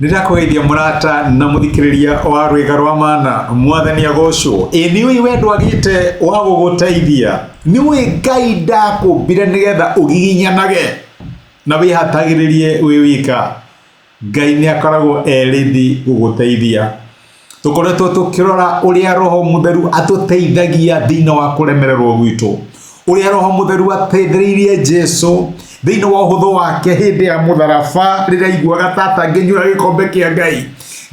Nĩndakũgeithia mũrata na mũthikĩrĩria wa rwĩga rwa mana, mwathani agocwo. Ĩ nĩũĩ we ndwagĩte wa gũgũteithia? Nĩũĩ Ngai ndakũmbire nĩgetha ũgiginyanage na wĩhatagĩrĩrie wĩ wika? Ngai nĩ akoragwo e ready gũgũteithia. Tũkoretwo tũkĩrora ũrĩa Roho Mũtheru atũteithagia thĩinĩ wa kũremererwo gwitũ, ũrĩa Roho Mũtheru ateithĩrĩirie Jesu thĩinĩ wa ũhũthũ wake hĩndĩ ya mũtharaba rĩrĩa aiguaga ta atangĩnyua gĩkombe kĩa Ngai.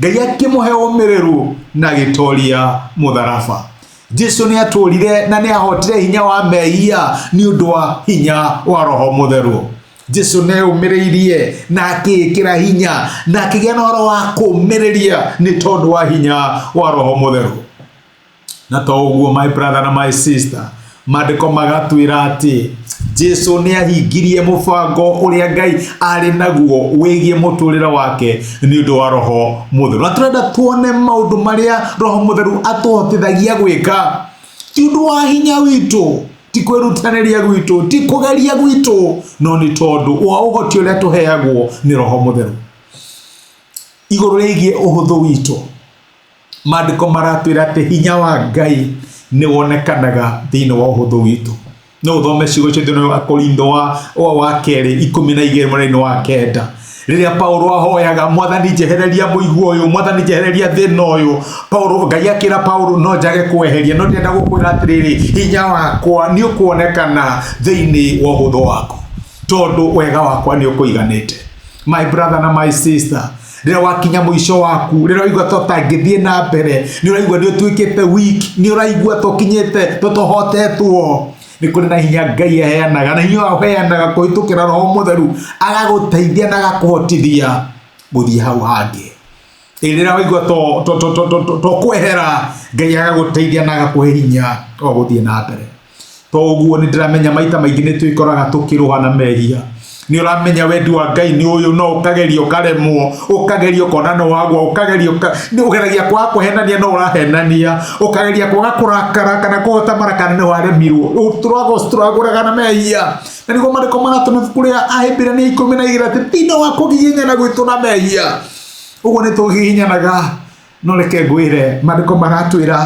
Ngai akĩmũhe ũmĩrĩru na agĩtoria mũtharaba. Jesu nĩ atũrire na nĩ ahotire hinya wa mehia nĩ ũndũ wa hinya wa Roho Mũtheru. Jesu nĩ eyũmĩrĩirie na akĩĩkĩra hinya na akĩgĩa na ũhoro wa kũũmĩrĩria nĩ tondũ wa hinya wa Roho Mũtheru. Na to ũguo my brother na my sister, maandĩko magatwĩra atĩ Jesu nĩ ahingirie mũbango ũrĩa Ngai arĩ naguo wĩgiĩ mũtũrĩre wake nĩ ũndũ wa Roho Mũtheru. Na tũrenda tuone maũndũ marĩa Roho Mũtheru atũhotithagia gwĩka ti ũndũ wa hinya witũ, ti kwĩrutanĩria gwitũ, ti kũgeria gwitũ, no nĩ tondũ wa ũhoti ũrĩa tũheagwo nĩ Roho Mũtheru. Igũrũ rĩgiĩ ũhũthũ witũ, maandĩko maratwĩra atĩ hinya wa Ngai nĩ wonekanaga thĩinĩ wa ũhũthũ witũ. No ũthome ciugo icio thĩinĩ wa Korintho wa kerĩ 12 mũraini wa 9, rĩrĩa Paulo ahoyaga, Mwathani njehereria mũigua ũyũ, Mwathani njehereria thĩna ũyũ. Paulo, Ngai akĩra Paulo, no njage kweheria, no ndĩrenda gũkwĩra atĩrĩrĩ, hinya wakwa nĩ ũkuonekana thĩinĩ wa ũhũthũ waku, tondũ wega wakwa nĩ ũkũiganĩte. My brother na my sister, rĩrĩa wakinya mũico waku, rĩrĩa waigua ta ũtangĩthiĩ na mbere, nĩ ũraigua nĩ ũtuĩkĩte weak, nĩ ũraigua ta ũkinyĩte ta ũtohotetwo, nĩ kũrĩ na hinya Ngai aheanaga, na hinya ũyũ aheanaga kũhĩtũkĩra Roho Mũtheru, agagũteithia na agakũhotithia gũthiĩ hau hangĩ. Ĩ rĩrĩa waigua to kwehera, Ngai agagũteithia na agakũhe hinya wa gũthiĩ na mbere. To ũguo nĩ ndĩramenya maita maingĩ nĩ twĩkoraga tũkĩrũa na mehia. Nĩ ũramenya wendi wa Ngai nĩ ũyũ, no ũkageria ũkaremwo, ũkageria ũkona nĩ wagwa, ũkageria nĩ ũgeragia kwaga kũhenania no ũrahenania, ũkageria kwaga kũrakara kana kũhota marakara nĩ waremirwo. Tũragũraga na mehia. Na nĩguo maandĩko maratũma ibuku rĩa Ahibirania 12 atĩ thĩinĩ wa kũgiginyana gwitũ na mehia. Ũguo nĩ tũgiginyanaga, no reke ngwĩre maandĩko maratwĩra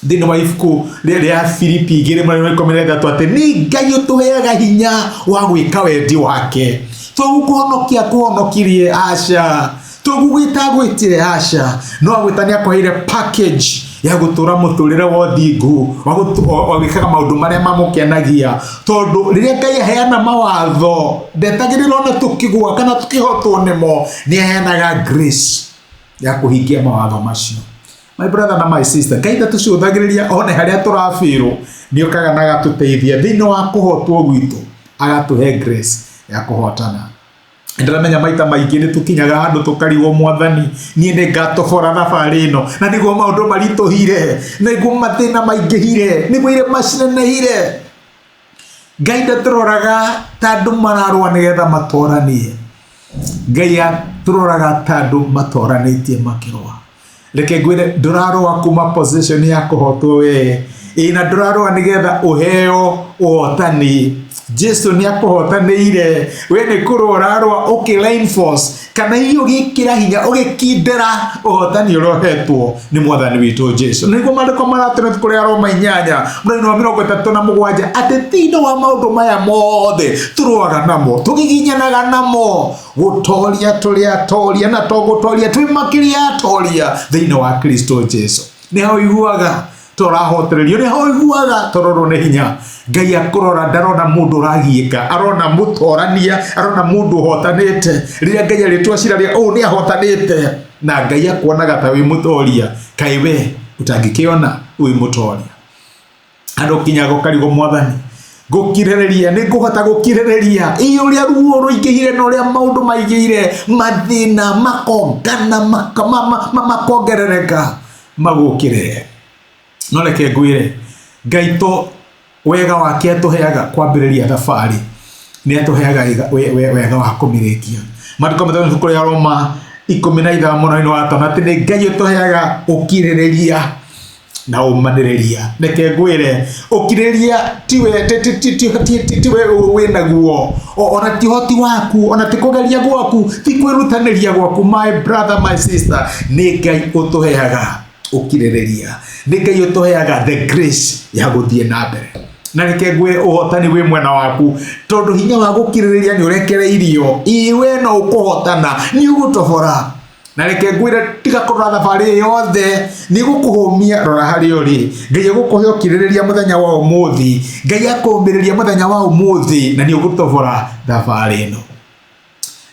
thĩinĩ wa ibuku rĩa Filipi 2:13 atĩ nĩ Ngai ũtũheaga hinya wa gwĩka wendi wake. To gũkũhonokia akũhonokirie, aca. To gũgwĩta agwĩtire, aca. No agwĩta nĩ akũheire package ya gũtũra mũtũrĩre wa ũthingu, wa gwĩkaga maũndũ marĩa mamũkenagia. Tondũ rĩrĩa Ngai aheana mawatho, ndetagĩrĩra ona tũkĩgũa kana tũkĩhotwo nĩmo, nĩ aheanaga grace ya kũhingia mawatho macio. My brother na my sister, Ngai ndatũcũthagĩrĩria one harĩa tũrabĩrwo, nĩ okaga na agatũteithia thĩinĩ wa kũhotwo gwitũ, agatũhe grace ya kũhotana. Ndĩramenya maita maingĩ nĩ tũkinyaga handũ tũkarigwo, Mwathani, niĩ nĩ ngatobora thabarĩ ĩno, na nĩguo maũndũ maritũhire, nĩguo mathĩna maingĩhire, nĩguo irĩma cinenehire. Ngai ndatũroraga ta andũ mararũa nĩgetha matoranie. Ngai atũroraga ta andũ matoranĩtie makĩrũa. Reke ngwĩre, ndũrarũa kuma position ya kũhotwo wee, ĩ na ndũrarũa nĩgetha ũheo ũhotani. Jesu nĩ akũhotanĩire, we nĩ kũrũa ũrarũa ũkĩ reinforce kana hihi ũgĩkĩra hinya ũgĩkindĩra ũhotani ũrĩa ũhetwo nĩ Mwathani witũ Jesu. Nĩguo maandĩko maratũra ibuku rĩa Roma 8:37 atĩ thĩinĩ wa maũndũ maya mothe tũrũaga namo, tũgiginyanaga namo, gũtoria tũrĩ atoria, na to gũtoria twĩ makĩria atoria thĩinĩ wa Kristo Jesu. Nĩ ho ũiguaga tũrahotererio, nĩ ho ũiguaga tũrorwo nĩ hinya. Ngai akũrora ndarona mũndũ ũragiĩka, arona mũtorania, arona mũndũ ũhotanĩte. Rĩrĩa Ngai arĩtua cira rĩa ũũ nĩ ahotanĩte, na Ngai akuonaga ta wĩ mũtoria, kaĩ we ũtangĩkĩona wĩ mũtoria. Andũ kinyaga ũkarigwo, Mwathani, ngũkirĩrĩria, nĩ ngũhota gũkirĩrĩria ĩ ũrĩa ruo rũingĩhire na ũrĩa maũndũ maingĩhire, mathĩna makongana, makongerereka, magũkĩrĩre. No reke ngwĩre, Ngai to wega wake atũheaga kwambĩrĩria thabarĩ, nĩ atũheaga wega wa kũmĩrĩkia. Maandĩko matheru ibuku rĩa Roma 15 mũraini wa 5 atĩ nĩ Ngai ũtũheaga ũkirĩrĩria. Na ũmanĩrĩria, reke ngwĩre, ũkirĩrĩria tiwe tiwe wĩnaguo, ona ti ũhoti waku, ona ti kũgeria gwaku, ti kwĩrutanĩria gwaku. My brother, my sister, nĩ Ngai ũtũheaga ũkirĩrĩria, nĩ Ngai ũtũheaga the grace ya gũthiĩ na mbere. Na reke ngwĩre, ũhotani wĩ mwena waku, tondũ hinya wa gũkirĩrĩria nĩ ũrekereirio. Ĩĩ, we no ũkũhotana, nĩ ũgũtobora. Na reke ngwĩre, tiga kũrora thabarĩ ĩyo yothe nĩ gũkũhũmia, rora harĩa ũrĩ. Ngai agũkũhe ũkirĩrĩria mũthenya wa ũmũthĩ, Ngai akũũmĩrĩria mũthenya wa ũmũthĩ, na nĩ ũgũtobora thabarĩ ĩno.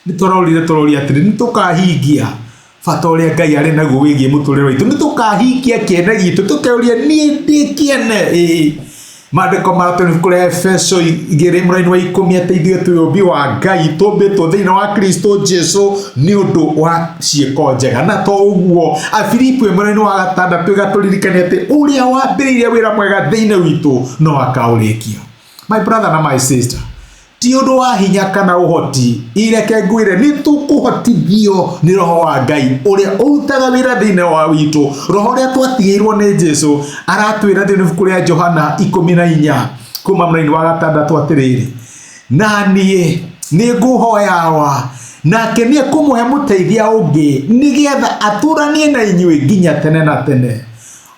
Nĩ tũrorire tũroria atĩrĩ, nĩ tũkahingia bata ũrĩa Ngai arĩ naguo wĩgiĩ mũtũrĩre witũ? Nĩ tũkahingia kĩene gitũ? Tũkeuria, niĩ ndĩ kĩene? Ĩĩ, maandĩko maratũ ibuku rĩa Efeso 2 mũraini wa 10 atĩ ithuĩ twĩ ũmbi wa Ngai, tũmbĩtwo thĩinĩ wa Kristo Jesu nĩ ũndũ wa ciĩko njega. Na to ũguo, Afilipi 1 mũraini wa 6 ĩgatũririkania atĩ ũrĩa wambĩrĩirie wĩra mwega thĩinĩ witũ no akaũrĩkia. My brother na my sister, ti ũndũ wa hinya kana ũhoti. Ireke ngwĩre, nĩ tũkũhotithio nĩ Roho wa Ngai ũrĩa ũrutaga wĩra thĩinĩ wa witũ, Roho ũrĩa twatigĩirwo nĩ Jesu. Aratwĩra thĩinĩ ibuku rĩa Johana 14 kuma mũraini wa 6 atĩrĩrĩ, "Na niĩ nĩ ngũhoya Awa, nake nĩ ekũmũhe mũteithia ũngĩ, nĩgetha atũranie na inyuĩ nginya tene na tene.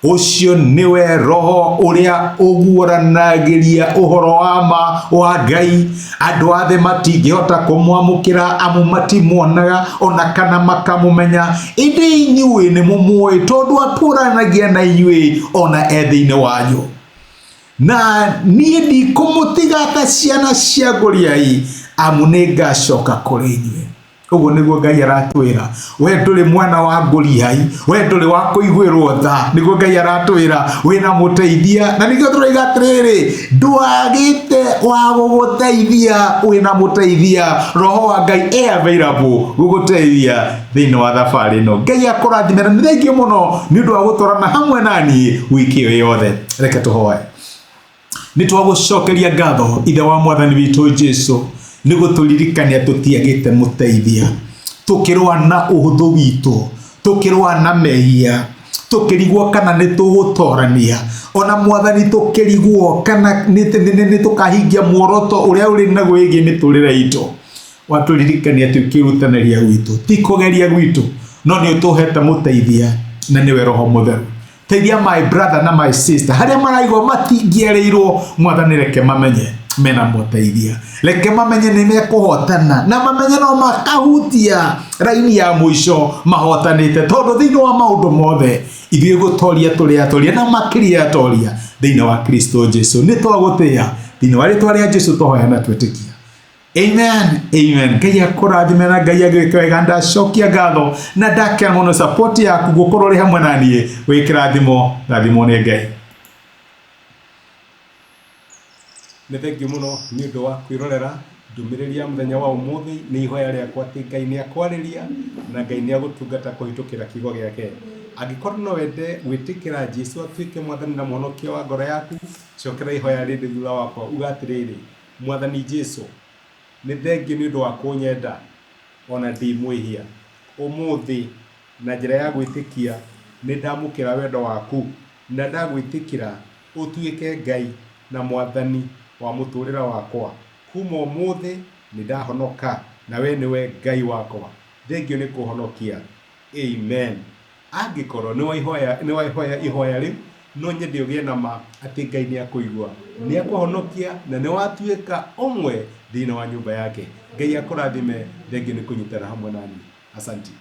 Ũcio nĩwe Roho ũrĩa ũguũranagĩria ũhoro wa ma wa Ngai. Andũ a thĩ matingĩhota kũmwamũkĩra, amu matimuonaga ona kana makamũmenya. Ĩndĩ inyuĩ nĩ mũmũĩ, tondũ atũranagia na inyuĩ ona e thĩinĩ wanyu. Na niĩ ndikũmũtiga ta ciana cia ngũriai, amu nĩ ngacoka kũrĩ inyuĩ." Ũguo nĩguo Ngai aratwĩra. We ndũrĩ mwana wa ngũriai, we ndũrĩ wa kũiguĩrwo tha. Nĩguo Ngai aratwĩra, wĩna mũteithia. Na nĩkĩo tũroiga atĩrĩrĩ, ndwagĩte wa gũgũteithia, wĩna mũteithia. Roho wa Ngai e available gũgũteithia thĩinĩ wa thabarĩ ĩno. Ngai akũrathime, na nĩ thengiũ mũno nĩ ũndũ wa gũtwarana hamwe na niĩ wiki ĩyo yothe. Reke tũhoe. Nĩ twagũcokeria ngatho, Ithe wa Mwathani witũ Jesu, nĩ gũtũririkania tũtiagĩte mũteithia. Tũkĩrũa na ũhũthũ witũ, tũkĩrũa na mehia, tũkĩrigwo kana nĩ tũgũtorania, ona Mwathani tũkĩrigwo kana nĩ tũkahingia muoroto ũrĩa ũrĩ naguo wĩgiĩ mĩtũrĩre itũ, watũririkania atĩ ũkĩrutanĩria gwitũ ti kũgeria gwitũ, no nĩ ũtũhete mũteithia, na nĩwe Roho Mũtheru. Teithia my brother na my sister harĩa maraigua matingĩarĩirwo. Mwathani, reke mamenye mena mũteithia, reke mamenye nĩ mekũhotana, na mamenye no makahutia raini ya mũico mahotanĩte, tondũ thĩinĩ wa maũndũ mothe ithuĩ gũtoria tũrĩ atoria, na makĩria atoria thĩinĩ wa Kristo Jesu. Nĩ twagũtĩĩa thĩinĩ wa rĩtwa rĩa Jesu twahoya na twĩtĩkia. Amen, amen. Ngai akũrathime na Ngai agwĩke wega. Ndacokia ngatho na ndakena mũno support yaku gũkorwo ũrĩ hamwe na niĩ. Wĩ kĩrathimo, rathimwo nĩ Ngai. Nĩ thengiũ mũno nĩ ũndũ wa kwĩrorera ndũmĩrĩri ya mũthenya wa ũmũthĩ. Nĩ ihoya rĩakwa atĩ Ngai nĩ akwarĩria na Ngai nĩ agũtungata kũhĩtũkĩra kiugo gĩake. Angĩkorwo no wende gwĩtĩkĩra Jesu atuĩke Mwathani na Mũhonokia wa ngoro yaku, cokera ihoya rĩrĩ thutha wakwa, uga atĩrĩrĩ: "Mwathani Jesu, nĩ thengiũ nĩ ũndũ wa kũnyenda ona ndĩ mwĩhia. Ũmũthĩ na njĩra ya gwĩtĩkia nĩ ndamũkĩra wendo waku na ndagwĩtĩkĩra ũtuĩke Ngai na Mwathani wa mũtũrĩre wakwa. Kuma ũmũthĩ nĩ ndahonoka na we nĩwe Ngai wakwa. Thengiũ nĩ kũhonokia. Amen." Angĩkorwo nĩ waihoya ihoya rĩu, no nyende ũgĩe na ma atĩ Ngai nĩ akũigua, nĩ akũhonokia na nĩ watuĩka ũmwe thĩinĩ wa nyũmba yake. Ngai akũrathime, thengiũ nĩ kũnyitana hamwe na niĩ. Asanti.